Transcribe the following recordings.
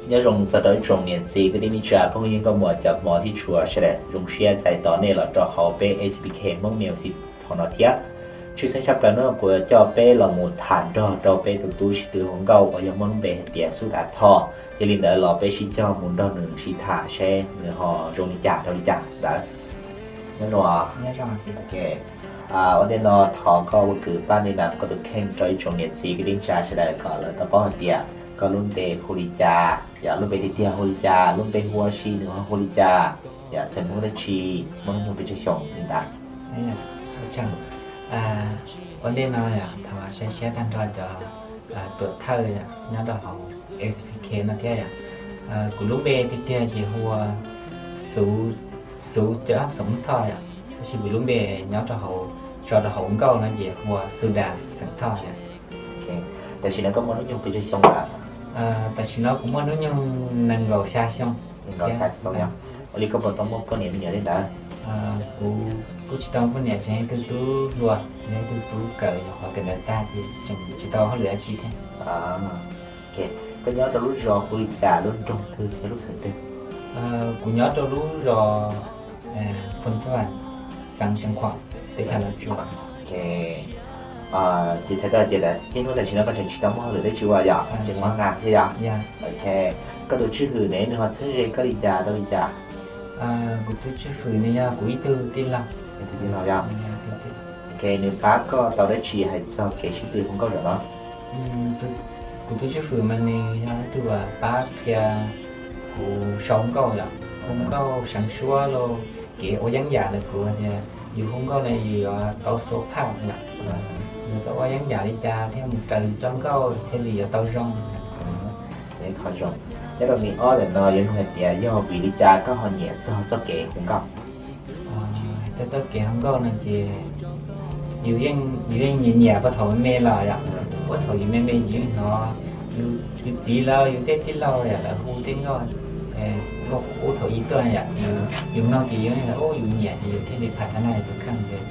Nyob zoo txog rau ib tsoom niam txiv kwv tij neej tsa phooj ywg nkauj muam cov hmov thiab tshua sawv daws, zoo siab txais tos nej los rau hauv peb H P K Hmong Music phau no thiab. Tshwj xeeb tshaj plaws no kuv coj peb los mus tham nrog rau peb tus tub sib tw hu nkauj uas yog muaj lub npe hais tias Xub Das Thoj. Yog li ntawd los peb sib cog mus nrog nws sib tham seb nws ho zoo li cas rau li cas ntawd. Nyob zoo. Ua ntej no thov koj ua kwv pab nti nas koj tus kheej rau ib tsoom niam txiv kwv tij neej tsa sawv daws kom lawv tau paub hais tias koj lub npe hu li cas, yog lub npe tiag tiag hu li cas, lub npe hu ua si nws ho hu li cas, yog xeem Hmoob dab tsi, muaj hnub nyoog pes tsawg xyoo li ntawd. Ua ntej no thov saib siab tag nrho cov tuam thawj nyob rau hauv S P K no thiab yom. Kuv lub npe tiag tiag ces hu ua Xuv, Xuv Cov Xeem Thoj yom, tab sis kuv lub npe nyob rau hauv, tso rau hauv nkauj no ces hu ua Xub Das Xeem Thoj yom. Tam sim no koj muaj hnub nyoog pes tsawg xyoo lawm? Tam sim no kuv muaj hnub nyoog nees nkaum xya xyoo. Nees nkaum xya xyoo yom. Ua li koj puas tau muaj poj niam me nyuam li ntawd? Kuv kuj tsis tau poj niam, tseem yog ib tug tub hluas, yog ib tug tub kawm, nyuam qhuav kawm ntawv tag ces tseem tsis tau hauj lwm dab tsi thiab. Koj nyob rau lub zos hu li cas, lub nroog twg thiab lub xeev twg? Kuv nyob rau lub zos Phoos Xab Vam, xeev Xeev Khuam, teb chaws Los Tsuas. Ces txhais tau hais tias niaj hnub tam sim no koj tseem tsis tau muaj hauj lwm dab tsi ua yom, tseem ua nas thiab yom? Ok, koj tus tswj hwm ne nws ho txheeb ze koj li cas rau li cas? Kuv tus tswj hwm nws yog kuv ib tug tij laug. Ib tug tij laug yom. Ok, nws pab koj tau dab tsi hais txog kev sib tw hu nkauj zaum no? Kuv tus tswj hwm mas nws yog ib tug uas pab qhia kuv sau nkauj yom, hu nkauj seev suab los kev ua yeeb yam ntawm kuv tias yus hu nkauj no yus yuav tau xua phaj yom, yus tau ua yeeb yam li cas thiaj mus raws txoj nkauj thiaj li yuav tau zoo. Qhov zoo nyob rau nqe ob ntawm no yuav nug hais tias yog vim li cas koj ho nyiam txog txoj kev hu nkauj? Txog txoj kev hu nkauj no ces yus yeej nyiam nyiam puag thaum me me los yom. Puag thaum yus me me yus yeej hnov yus txiv lawv, yus tej tij laug yom, lawv hu tej nkauj, puag thaum ub tuaj yom, yus mloog ces yus yeej ua yus nyiam ces yus thiaj li pham thab na yus tus kheej ces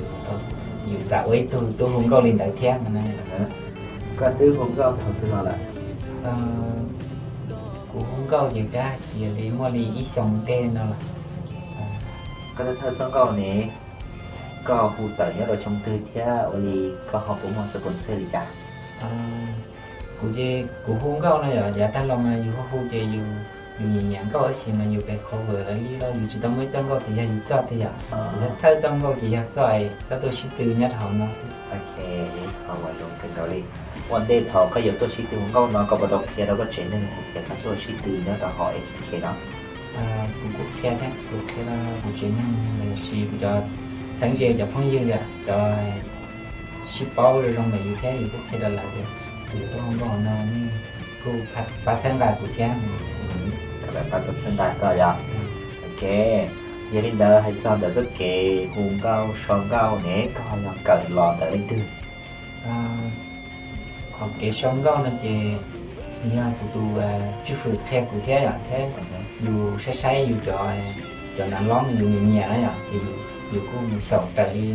yus xav ua ib tug tub hu nkauj li ntawd thiab no na. Koj twb hu nkauj thaum twg los lawm? Kuv hu nkauj ces kab cia li muaj li ib xyoo ntej no lawm. Koj thawj thawj txoj nkauj ne, koj hu tawm nyob rau xyoo twg thiab ua li koj ho puas muaj sponsor li cas? Kuv ces kuv hu nkauj no yom, yav tag los mas yus hu hu ces yus, yus nyiam nyiam nkauj tab sis mas yus pes qhov vwm lawv li los yus tsis tau muaj ib txoj nkauj tias yog yus txoj tiag yom. Yus thawj txoj nkauj ces yog txoj es koj tuaj sib tw nyob rau hauv no xwb. Ok, qhov uas zoo kawg nkaus li. Ua ntej thaum koj yuav tuaj sib tw hu nkauj no koj puas tau qhia rau koj tsev neeg hais tias koj tuaj sib tw nyob rau hauv S P K no? Kuv kuj qhia thiab, kuv qhia rau kuv tsev neeg los sis kuv cov txheeb ze cov phooj ywg, cov sib paub zoo zoo ntawm yus thiab yus kuj qhia rau lawv tias kuv tuaj hu nkauj no nej kuj pab txhawb nqa kuv thiab. Lawv pab tau txhawb nqa koj yom. Ok, yog li ntawd hais txog ntawm txoj kev hu nkauj sau nkauj ne koj ho yog kawm los ntawm leej twg? Qhov kev sau nkauj no ces yog kuv tus tswj hwm qhia kuv thiab yom, thiab yus saib saib yus cov, cov nav loob yus nyiam nyiam na yom, ces yus kuj mus xyaum raws li,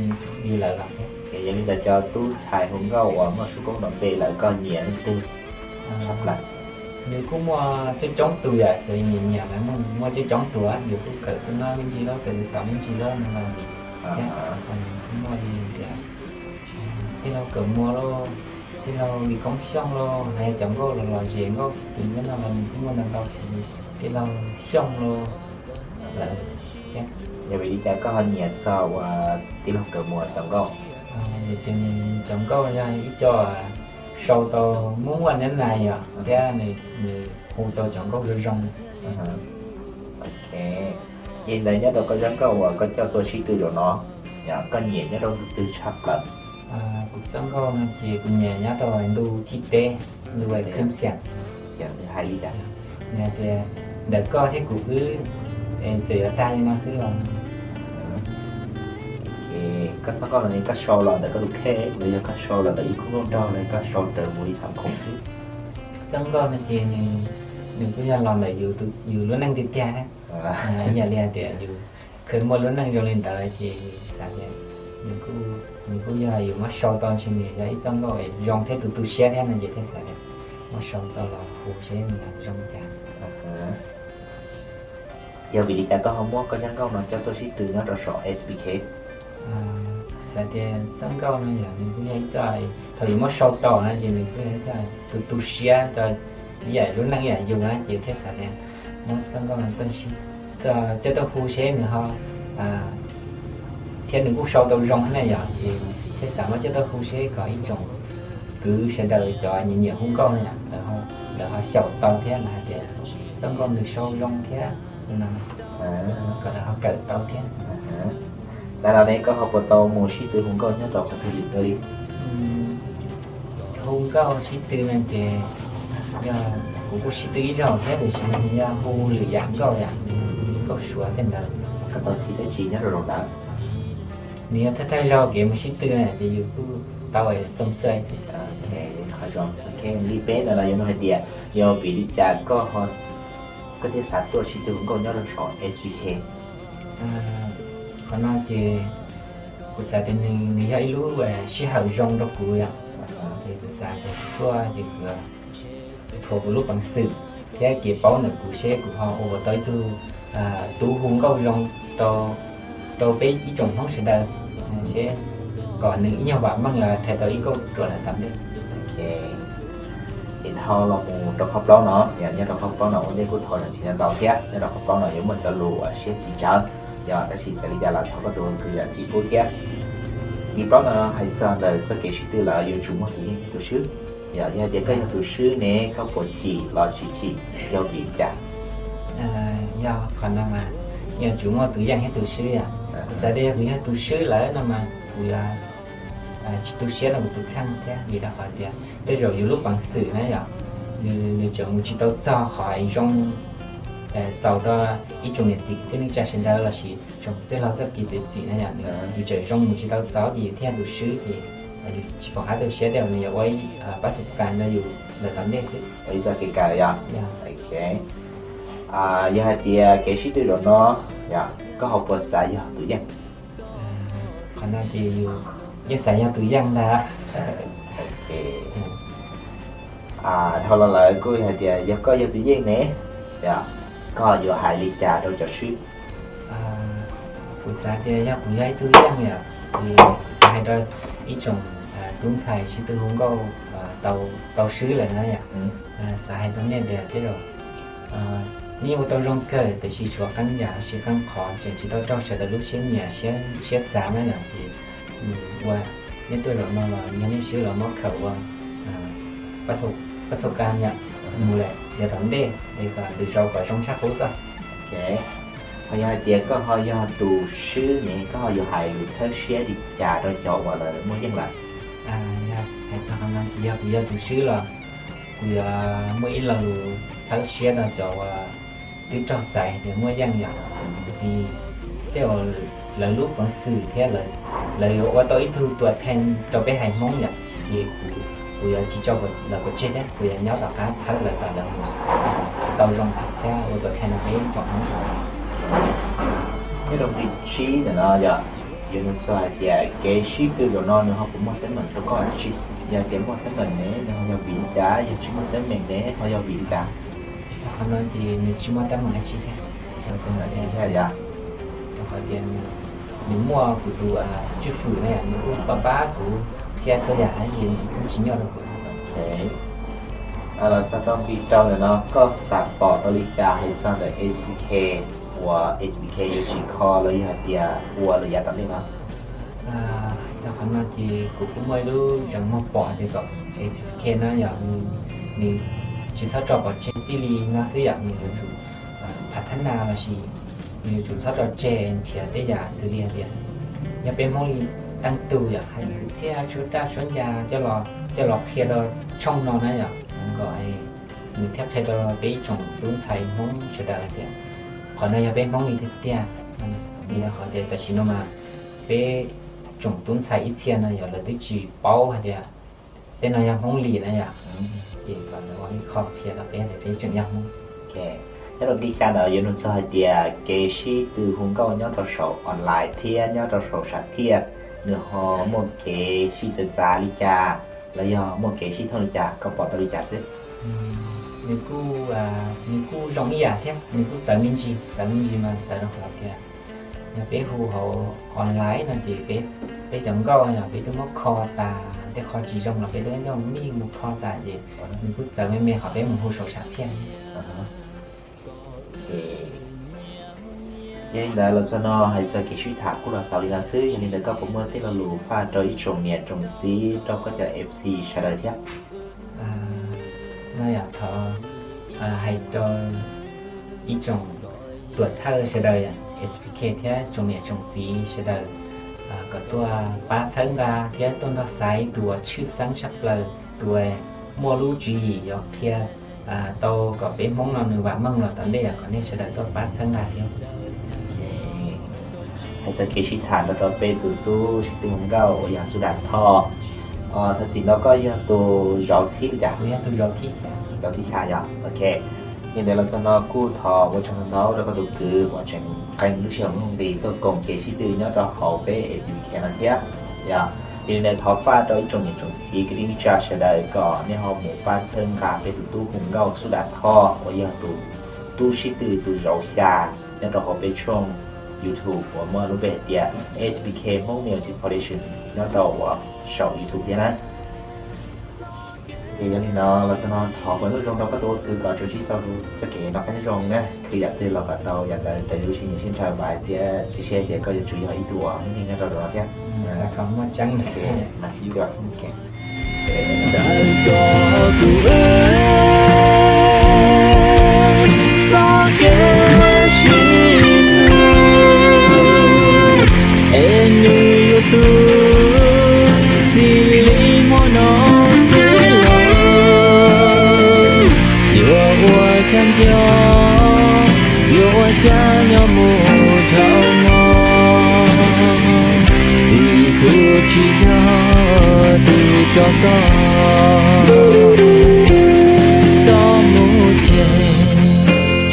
li lawv los thiab. Yog li ntawd cov tub ntxhais hu nkauj uas muaj suab koob nrov npe lawm koj nyiam leej twg tshaj plaws? Nws kuj muaj coob coob tus yom, cov nyiam nyiam mas muaj coob coob tus, yus kuj kawm tus no me ntsis lawm, kawm tus tom me ntsis lawm no los vim thiab. Kuj muaj li tias tij laug Kawm Muas los, tij laug Lis Koob Xyooj los, hais cov nkauj los los zem nkauj xwb no los nws kuj muaj ntau ntau xwb, tij laug Xyooj los lawm thiab. Yog vim li cas koj ho nyiam txog uas tij laug Kawm Muas cov nkauj? Vim tias nws cov nkauj yog ib co sau tau muaj muaj nab nais yom, thiab nws hu tau cov nkauj zoo zoo. Ok, yog li ntawd nyob rau koj zaj nkauj uas koj coj tuaj sib tw zaum no, koj nyiam nyob rau ntu twg tshaj plaws? Kuv txoj nkauj no ces kuv nyiam nyob rau ntu thib peb, ntu khwb xiam. Hais li cas? Nws hais tias ntawm koj thiab kuv wb txawm yuav tag li no xwb los. Koj txoj nkauj no koj sau los ntawm koj tus kheej los yog koj sau los ntawm ib khub nkauj nraug los koj sau raws mus li xav khoom xwb? Txoj nkauj no ces nws kuj yog los ntawm yus lub neej tiag tiag thiab. Ib yam li hais tias yus kheev muaj lub neej zoo li ntawd ces xav tias nws kuj yog yus muab sau tau ntshe nws yog ib txoj nkauj zoo thiab tu tu siab thiab no ces thiaj xav tias muab sau tau los hu seb nws zoo cas. Yog vim li cas koj ho muab koj zaj nkauj no coj tuaj sib tw nyob rau saum S B K? Xav tias txoj nkauj no yog nws kuj yog ib txoj, thaum yus muab sau tau na ces nws kuj yog ib txoj tu tu siab rau ib yam lub neej ib yam yus na, ces thiaj xav tias muab txoj nkauj no coj tuaj hu seb nws ho, thiab nws kuj sau tau zoo thiab na yom, ces thiaj xav muab coj tuaj hu seb kom ib tsoom kwv sawv daws cov nyiam nyiam hu nkauj na yom, lawv ho xyaum tau thiab lawv hais tias txoj nkauj nws sau zoo thiab no, kom lawv ho kawm tau thiab. Ntawd los ne koj ho puas tau mus sib tw hu nkauj nyob rau qhov twg li? Hu nkauj sib tw no ces yog kuv kuj sib tw ib zaug thiab tiam sis nws yog hu lwm yam nkauj yom, nkauj suav tej ntawd. Koj tau thib dab tsi nyob rau zaum ntawd? Nws yog thawj thawj zaug kev mus sib tw na ces yus kuj tau xoo xwm. Qhov zoo, li peb ntawd los yuav nug hais tias yog vim li cas koj ho, koj thiaj xav tuaj sib tw hu nkauj nyob rau saum S B K? Qhov no ces kuv xav tias nws, nws yog ib lub sij hawm zoo rau kuv yom, ces kuv xav tias kuv tuaj ces kuv thuav kuv lub peev xwm thiab kev paub ntawm kuv seb kuv ho ua tau ib tug tub hu nkauj zoo rau peb ib tsoom Hmoob sawv daws, seb kom nws ib nyuag vam meej los rhais tau ib nkauj ruam lawm tom ntej. Ces dhau los mus rau qhov plaub no, yog nyob rau qhov plaub no ua ntej kuj thov zam txim ntau thiab, nyob rau qhov plaub no yuav muaj cov lus uas siab tsis tsawv, yog tab sis txawm li cas los thov koj tus kwv zam txim pub thiab. Li plaub no hais txog ntawm txoj kev sib tw lawm yuav tsum muaj tus yeej thiab tus swb. Yog, yog hais tias koj yog tus swb ne koj puas chim los tsis chim, yog vim li cas? Yog qhov no mas yuav tsum muaj tus yeej thiab tus swb yom. Kuv xav tias yog kuv yog tus swb lawm no mas kuv yuav tsis tu siab rau kuv tus kheej thiab vim rau qhov tias tej zaum yus lub peev xwm na yom, nws tseem mus tsis tau txog qhov zoo txaus rau ib tsoom niam txiv kwv tij neej tsa sawv daws lossis tsoom txwj laug txoj kev txiav txim na yom, nws tseem zoo mus tsis tau txaus ces yus thiaj tus swb ces yus tsis pom qab tu siab thiab nws yuav ua ib pab xu kas rau yus ntawm tom ntej xwb. Ua ib txoj kev kawm yom. Yog hais tias kev sib tw zaum no, koj ho puas xav yog tus yeej? Qhov no ces yus yeej xav yog tus yeej ntag. Dhau los lawm kuj hais tias yog koj yog tus yeej ne, koj yuav hais li cas rau cov swb? Kuv xav tias yog kuv yog ib tug yeej yom, ces kuv xav hais rau ib tsoom tub ntxhais sib tw hu nkauj tau swb lawm na yom, xav hais rau nej tias tej zaum nej ua tau zoo kawg tiam sis tshuav qee yam lossis qee qhov tseem tsis tau raug sawv daws lub siab nyiam siab xav na yom, ces ua nej tuaj zaum no los yog nej swb los muab khaws ua pab xu kas yom, mus lawm yav tom ntej es kom lwm zaus kom zoo tshaj qub tuaj. Ho yog hais tias koj ho yog tus swb ne koj ho yuav hais lus txhawb siab li cas rau cov uas lawv muaj yeej lawm? Yog hais txog qhov no ces yog kuv yog tus swb los kuv yuav muaj ib lo lus txhawb siab rau cov uas twb raug xaiv tias muaj yeej yom, vim tej uas lawv lub peev xwm thiab lawv yuav ua tau ib tug tuam theej rau peb haiv Hmoob yom, ces kuv yuav tsis tso lawv pov tseg thiab kuv yuav nyob tom qab txhawb lawv kom lawv mus tau zoo thiab ua tuam theej rau peb tsoom Hmoob. Nyob rau nqe tsib ntawm no yog yuav nug txog hais tias kev sib tw zaum no nws ho puas muaj teeb meem rau koj dab tsi? Yog tias muaj teeb meem ne nws ho yog vim li cas, yog tsis muaj teeb meem ne ho yog vim li cas? Txog qhov no ces nws tsis muaj teeb meem dab tsi thiab, rau qhov tias nws muaj kuv tus tswj fwm ne nws kuj pab pab kuv thiab txhua yam tab sis nws kuj tsis nyuaj rau kuv. Los txog nqe rau ntawm no koj xav pom tau li cas hais txog ntawm H B K, uas H B K yuav tsis kho los yog hais tias ua lawm yav tom ntej no? Txog qhov no ces kuv kuj muaj ib lub zeem muag pom tias kom H B K no yog nws tsis txhob tso pov tseg txij li no xwb yom, nws yuav tsum phav thab na lossis nws yuav tsum txhob tso tseg nrhiav tej yam xws li hais tias yog peb Hmoob li teej tug yom, hais kwv txhiaj tshuab raj tshuab ncas coj los qhia rau tshooj no na yom, kom nws thiaj qhia rau peb ib tsoom tub ntxhais Hmoob sawv daws hais tias qhov no yog peb Hmoob li tiag tiag. Vim qhov tias tam sim no mas peb tsoom tub ntxhais ib txhia no yog lawv twb tsis paub hais tias tej no yog Hmoob li na yom, ces kom lawv ua ib qho qhia rau peb tias peb tseem yog Hmoob. Nyob rau nqe xya ntawd yuav nug txog hais tias kev sib tw hu nkauj nyob rau saum online thiab nyob rau saum sam thiaj, nws ho muaj kev sib txawv txav li cas los yog muaj kev sib thooj li cas, koj pom tau li cas xwb? Nws kuj, nws kuj zoo ib yam thiab, nws kuj txawv me ntsis, txawv me ntsis mas txawv rau qhov tias yog peb hu hauv online no ces peb, peb cov nkauj no peb twb muab kho tas, tej qho tsis zoo los peb twb nyob mej mus kho tas ces nws kuj txawv me me qhov peb mus hu saum sam thiaj. Yog li ntawd los txog no hais txog kev sib tham kuj los xaus li no xwb, yog li ntawd koj puas muaj tej lo lus faj rau ib tsoom niam tsoom txiv rau koj cov F C sawv daws thiab? No yog thov hais rau ib tsoom tuam thawj sawv daws, S P K thiab tsoom niam tsoom txiv sawv daws kom tuaj pab txhawb nqa thiab tuaj nrog xaiv tus uas tshwj xeeb tshaj plaws, tus uas muaj lub tswv yim yuav qhia tau kom peb Hmoob no nws vam meej los tom ntej, kom nej sawv daws tuaj pab txhawb nqa thiab. Hais txog kev sib tham nrog rau peb tus tub sib tw hu nkauj uas yog Xub Dam Thoj. Thov txim ntau, koj yog tus zauv thib li cas? Kuv yog tus zauv thib xya. Zauv thib xya yog, ok. Yog li ntawd los txog no kuj thov ua tsaug ntau ntau rau koj tus kwv uas tseem qee lub sij hawm nqis tuaj koom kev sib tw nyob rau hauv peb A T V K no thiab. Yog li ntawd thov faj rau ib tsoom niam tsoom txiv kwv tij neej tsa sawv daws kom nej ho mus pab txhawb nqa peb tus tub hu nkauj Xub Dam Thoj uas yog tus tub sib tw tus zauv xya nyob rau hauv peb tshooj YouTube uas muaj lub npe hais tias S P K Hmoob Music Production nyob rau uas saum YouTube thiab na. Ces yog li no los txog no thov foom ib txoj zoo rau koj tus ua kwv kom tsuas ntsib tau txoj kev noj qab nyob zoo na, khwv yam twg los kom tau yam ntawd raws li lub siab nyiam siab ntshaw, vam thiab cia siab hais tias koj yuav tsum yog ib tug uas muaj nyiaj nyob rau lawm no thiab. Mas sib ntsib dua. Txoj kev sib hlub es nws yuav tu txij li hmo no xwb los yuav ua cas nco, yuav ua cas nyob mus dhau hmo. Vim kuv tsis yog tus tso koj, koj mus ces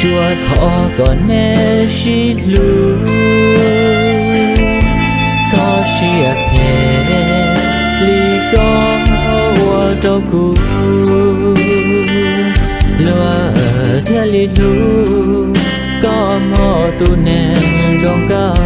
tsuas thov kom nej sib hlub, txhob siab phem li koj ua rau kuv. Luag thiaj li hlub koj hmo tus neeg zoo nkauj.